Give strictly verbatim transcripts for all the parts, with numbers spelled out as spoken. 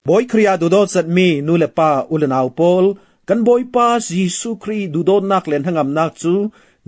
Bawi Khrih ah duhdawt zetmi nu le pa, u le nau pawl, kan Bawipa Jesuh Khrih duhdawtnak le hnangamnak cu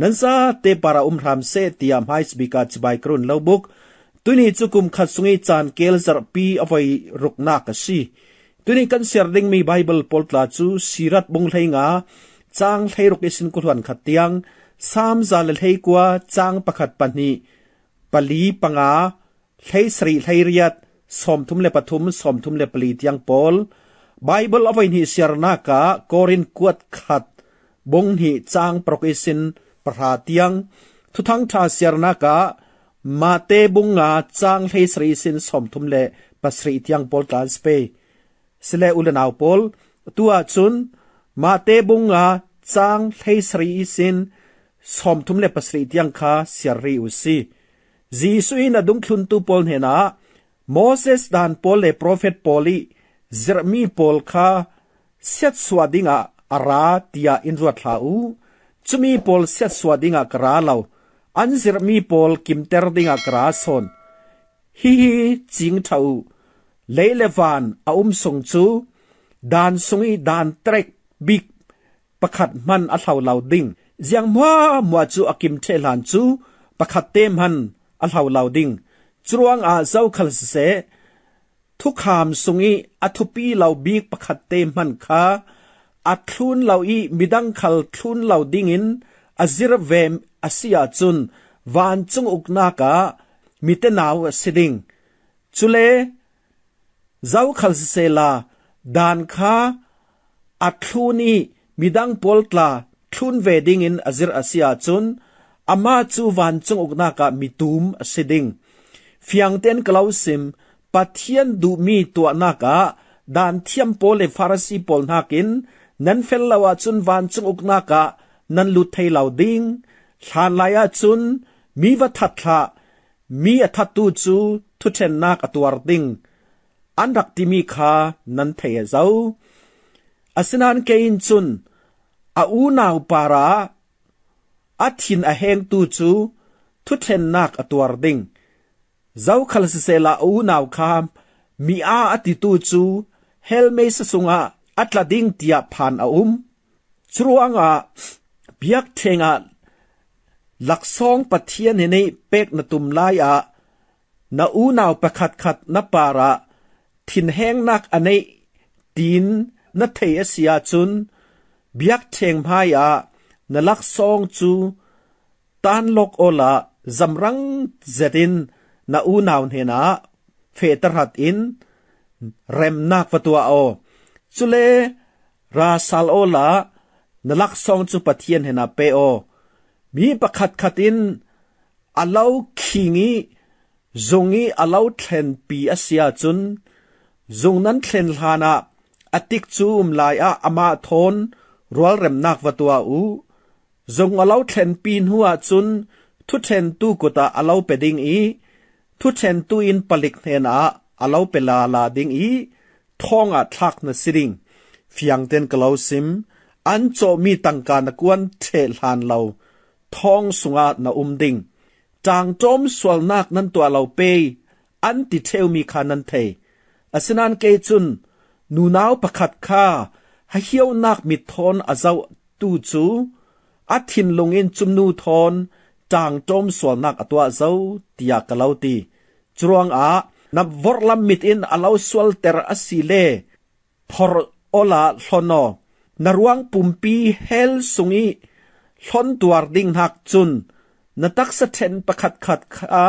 nan zate parah um hram seh, tiah hmaisabik ah cibai ka run lo buk. Tuni cu kum khat sung i caan kel zarhpi a voi ruknak a si. Tuni kan siar dingmi Baibal pawl tla cu Sirat bung hleinga cang hleiruk ihsin khuahluan khat tiang, Salm za le hleikua cang pakhat, pahnih, pali, panga, hleisarih, hleiriat, sawmthum le pathum, sawmthum le pali tiang pawl. Baibal a voi hnih siarnak ah Korin kuat khat, bung hnih cang paruk ihsin pahra tiang. Thuthang ṭha siarnak ah Mate bung nga cang hleisarih ihsin sawmthum le pasarih tiang pawl tla an si pei. Sile u le nau pawl, tu ahcun Mate bung nga cang hleisarih ihsin sawmthum le pasarih tiang kha siar rih u si. Jesuh in a dungthluntu pawl hnenah Moses daan pawl le profet pawl i zirhmi pawl kha siatsuah dingah a ra, tiah in ruat hlah u. Cumi pawl siatsuah dingah ka ra lo, an zirhmi pawl kimter dingah ka ra sawn. Hihi cingṭha u, lei le van a um sung cu daan sung i daan trek bik pakhat hman a hlo lo ding. Ziang hmuahhmuah cu a kim ṭheh hlan cu pakhatte hman a hlo lo ding. Curuangah zokhal siseh, thukham sung i a thupi lo bik pakhatte hman kha a thlun lo i midang khal thlun lo dingin a zir ve a si ahcun, vancung uknak ah mi tenau a si ding. Cule zokhal sisehla, daan kha a thlun i midang pawl tla thlun ve dingin a zir a si ahcun, amah cu vancung uknak ah mi tum a si ding. Fiang tein ka lo sim, Pathian duhmi tuahnak ah daan thiam pawl le Farasi pawl hnakin nan fel lo ahcun vancung uknak ah nan lut thei lo ding. Hlanlai ahcun mi va that hlah, mi a thattu cu thuṭhennak a tuar ding, an rak timi kha nan thei a zo. Asinain kei in cun a unau parah a thin a hengtu cu thuṭhennak a tuar ding. Zokhal sisehla a unau kha mi aa a titu cu hell meisa sungah a tla ding tiah phan a um. Curuangah biakṭheng ah laksawng Pathian hin i pek na tum lai ah na unau pakhatkhat na parah thinhengnak a neih tiin na thei a si ahcun, biakṭheng hmaiah na laksawng cu tan lawk awla zamrang zetin na unau hnenah feh tahratin remnak va tuah aw. Cule ra sal awla na laksawng cu Pathian hnenah pe aw. Mi pakhatkhat in a lo khing i zung i a lo thlenpi a si ahcun, zung nan thlen hlanah a tikcu um lai ah amah thawn rualremnak va tuah u. Zung a lo thlenpi hnu ahcun thuṭhentu kut ah a lo pe ding i thuṭhentu in palik hnenah a lo pe lala ding i thawngah thlak na si ding. Fiang tein ka lo sim, an cawhmi tangka na kuan ṭheh hlan lo thawng sungah na um ding. Ṭangṭawm sualnak nan tuah lo pei, an ti ṭheumi kha nan thei. Asinain kei cun nunau pakhat kha hahionak mit thawn a zohtu cu a thinlung in cumnu thawn ṭangṭawm sualnak a tuah zo, tiah ka lo ti. Curuangah na vorhlam mit in a lo sualter a si le, phorh awla hlon aw. Na ruang pumpi hell sung i hlon tuar ding hnak cun na taksa ṭhen pakhatkhat kha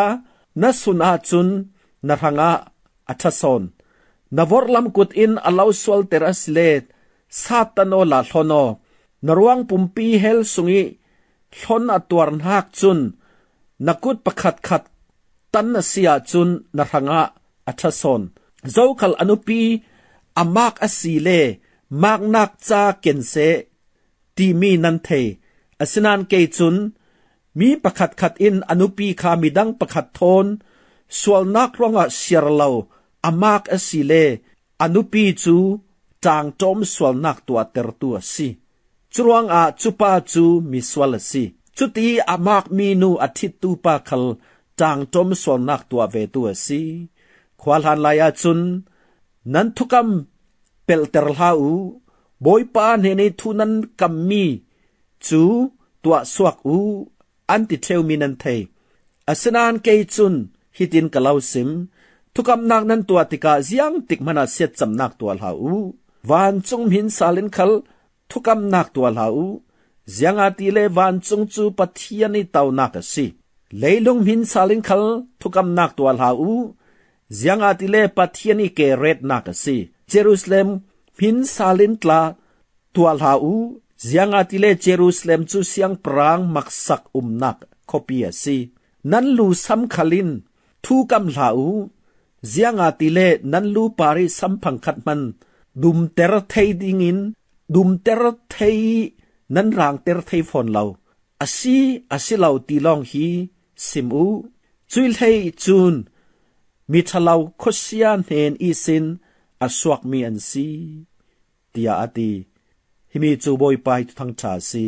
na sun ahcun na hrangah a ṭha sawn. Na vorhlam kut in a lo sualter a si le, sat tan awla hlon aw. Na ruang pumpi hell sung i hlon a tuar hnak cun na kut pakhatkhat tan a si ahcun na hrangah a ṭha sawn. Zokhal a nupi a mak a si le maknak ca ken seh timi nan thei. Asinain kei cun mi pakhatkhat in a nupi kha midang pakhat thawn sualnak ruangah siar lo a mak a si le a nupi cu ṭangṭawm sualnak tuahtertu a si. Curuangah cupa cu misual a si. Cuti a makmi nu a ṭhittu pa khal ṭangṭawm sualnak tuah vetu a si. Khua hlan lai ahcun Nan thukam pelhter hlah uh, Bawipa hnen ih thu nan kammi cu tuahsuak uh, an ti ṭheumi nan thei. Asinain kei cun hitin ka lo sim: thukamnak nan tuah tikah ziangtik hmanah siatcamnak tuah hlah uh. Vancung hmin sal in khal thukamnak tuah hlah uh, ziangahtile vancung cu Pathian ih tonak a si. Leilung hmin sal in khal thukamnak tuah hlah uh, ziangahtile Pathian ih keretnak a si. Jerusalem hmin sal in tla tuah hlah uh, ziangahtile Jerusalem cu siangpahrang maksak umnak khuapi a si. Nan lu sam khal in thu kam hlah uh, ziangahtile nan lu par ih sam phangkhat hman dumter thei dingin, dumter thei ih nan rangter thei fawn lo a si, a si lo ti lawng hi sim uh. Cuih hlei cun miṭhalo khuasia hnen ihsin a suakmi an si, tiah a ti. Himi cu Bawipa ih thuthangṭha a si.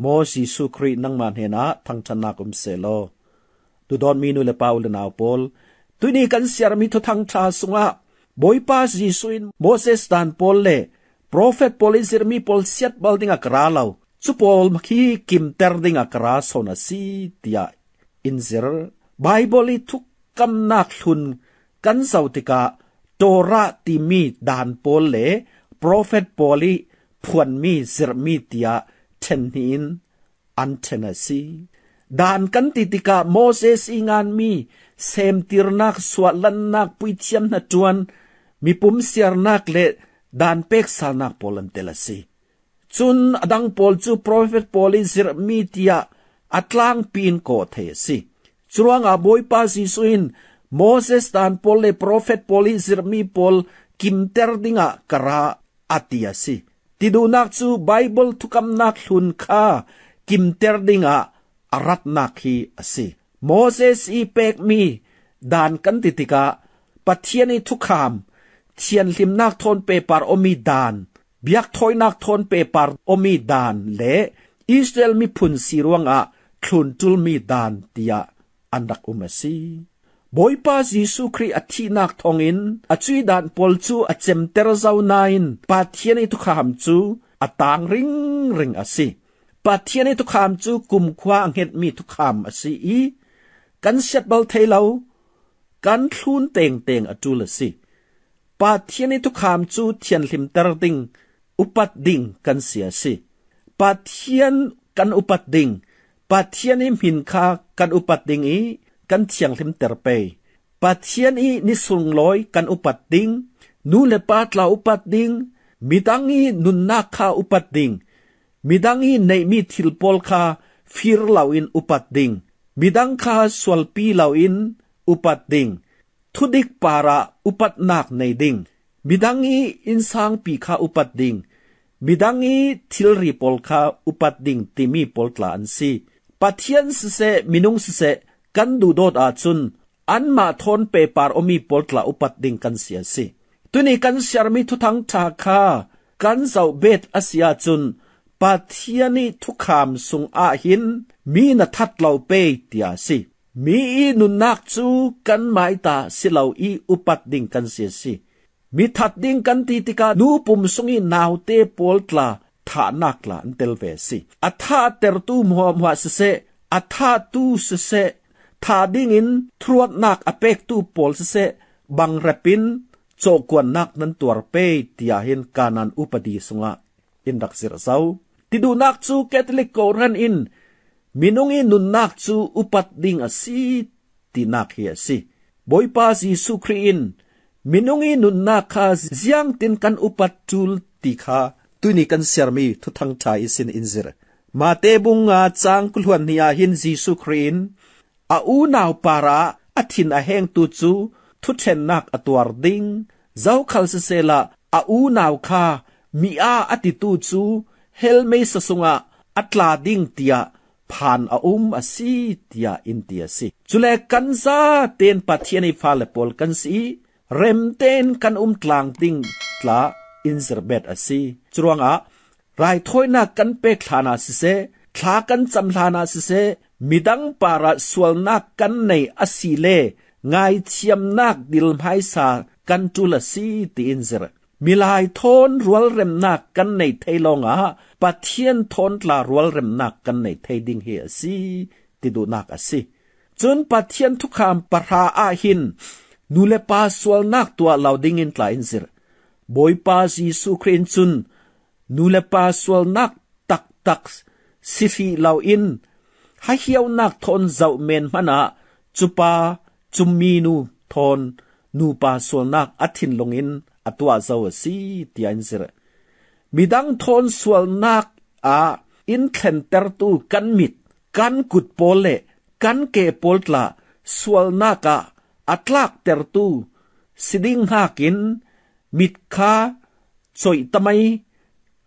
Maw Jesuh Khrih, nangmah hnenah thangṭhatnak um sehlaw. Duhdawtmi nu le pa, u le nau pawl, tuihni kan siarmi thuthangṭha sungah Bawipa Jesuh in Moses daan pawl le profet pawl ih zirhmi pawl siatbal dingah ka ra lo, cu pawl khi kimter dingah ka ra sawn a si, tiah in zir. Baibal ih thukamnak hlun kan zoh tikah Torah timi daan pawl le profet pawl ih phuanmi, zirhmi tiah ṭhen hnih in an ṭhen a si. Daan kan ti tikah Moses ih nganmi semtirnak, suahlannak, puithiam hnaṭuan, mipum siarnak le daan peksalnak pawl an tel a si. Cun a dang pawl cu profet pawl ih zirhmi tiah a tlangpi in kawh thei a si. Curuangah Bawipa Jesuh in Moses daan pawl le profet pawl ih zirhmi pawl kimter dingah ka ra, a ti a si. Ti duhnak cu Baibal thukamnak hlun kha kimter dingah a ratnak hi a si. Moses ih pekmi daan kan ti tikah Pathian ih thukham, thianhlimnak thawn pehpar awmi daan, biakthawinak thawn pehpar awmi daan le Israel miphun si ruangah thlunṭulmi daan tiah an rak um a si. Bawipa Jesuh Khrih a thihnak thawngin a cuih daan pawl cu a cemter zo nain Pathian ih thukham cu a tang ringring a si. Pathian ih thukham cu kumkhua a hngetmi thukham a si ih kan siatbal thei lo, kan thlun tengteng a ṭul a si. Pathian ih thukham cu thianhlimter ding, upat ding kan si a si. Pathian kan upat ding, Pathian ih hmin kha kan upat ding ih kan thianghlimter pei. Pathian ih ni sunglawi kan upat ding, nu le pa tla upat ding, midang ih nunnak kha upat ding, midang ih neihmi thil pawl kha fir loin upat ding, midang kha sualpi loin upat ding, thudik parah upatnak nei ding, midang ih innsangpi kha upat ding, midang ih thilri pawl kha upat ding timi pawl tla an si. Pathian siseh, minung siseh, kan duhdawt ahcun anmah thawn pehpar awmi pawl tla upat ding kan si a si. Tuni kan siarmi thuthangṭha kha kan zoh bet a si ahcun Pathian ih thukham sungah hin mi na that lo pei, tiah a si. Mi ih nunnak cu kanmah ih ta si lo ih upat ding kan si a si. Mi that ding kan ti tikah nu pum sung ih naute pawl tla thahnak tla an tel ve a si. A thatertu hmuahhmuah siseh, a thahtu siseh, thah dingin thuruatnak a pektu pawl siseh, bangrep in cawhkuannak nan tuar pei, tiah hin Kanaan upadi sungah in rak zirh zo. Ti duhnak cu Catholic Kawhhran in minung ih nunnak cu upat ding a si, tinak hi a si. Bawipa Jesuh Khrih in minung ih nunnak kha ziangtin kan upat ṭul ti kha tuni kan siarmi thuthangṭha ihsin in zir. Mate bung nga cang kul hluan hnih ah hin Jesuh Khrih in a unau parah a thin a hengtu cu thuṭhennak a tuar ding, zokhal sisehla a unau kha mi aa a titu cu hell meisa sungah a tla ding tiah phan a um a si, tiah in ti a si. Cule kan zaten Pathian ih fale pawl kan si ih, remten kan um tlang ding tla in zirbet a si. Curuangah raithawinak kan pek hlanah siseh, thla kan cam hlanah siseh, midang parah sualnak kan nei asile ngaithiamnak dil hmaisa kan ṭul a si, tiin zir. Milai thawn rualremnak kan nei thei lawngah Pathian thawn tla rualremnak kan nei thei ding hi a si, ti duhnak a si. Cun Pathian thukham pahra ah hin nu le pa sualnak tuah lo dingin tla in zir. Bawipa Jesuh Khrih in cun nu le pa sualnak taktak si hrih loin hahiaunak thawn zoh men hmanah cupa cummi nu thawn nupa sualnak a thinlungin a tuah zo a si, tiah in zir. Midang thawn sualnak ah in thlentertu kan mit, kan kut pawl le kan ke pawl tla sualnak ah a tlaktertu si ding hnakin mit kha coih ta mai,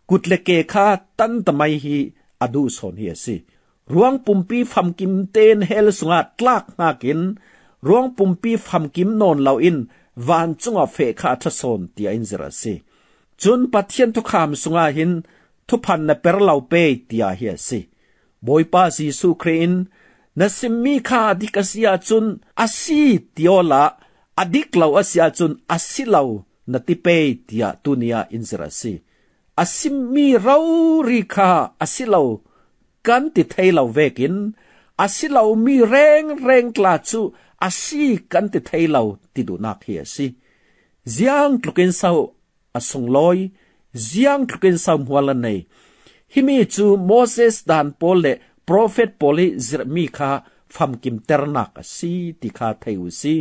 kut le ke kha tan ta mai hi a duh sawn hi a si. Ruang pumpi famkim tein hell sungah tlak hnakin ruang pumpi famkim nawn loin vancung ah feh kha a ṭha sawn, tiah in zir a si. Cun Pathian thukham sungah hin thuphan na per lo pei, tiah hi a si. Bawipa Jesuh Khrih in, na simmi kha a dik a si ahcun a si ti awla a dik lo a si ahcun a si lo na ti pei, tiah tuni ah in zir a si. A simmi rori kha a si lo kan ti thei lo vekin a si lomi rengreng tla cu a si kan ti thei lo ti duhnak hi a si. Ziang tlukin so a sunglawi, ziang tlukin so hmual a nei. Himi cu Moses daan pawl le profet pawl i zirhmi kha famkimternak a si ti kha thei u si.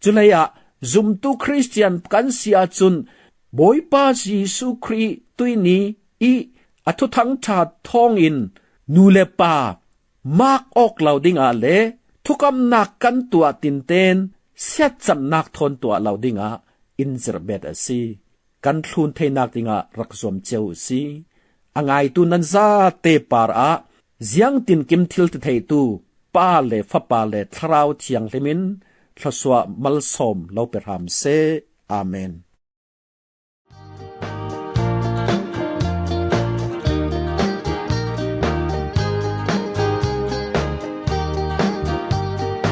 Culeiah zumtu Khristian kan si ahcun Bawipa Jesuh Khrih tuihni i a thuthang ṭha thawngin nu le pa mak awk lo dingah le thukamnak kan tuah tinten siatcamnak thawn tuah lo dingah in zirbet a si. Kan thlun theinak dingah rak zuam cio u si. A ngaitu nan zate par ah ziangtinkim thil ti theitu Pa le Fapa le Thlarau Thianghlim in thluasuah malsawm lo pe hram seh. Amen.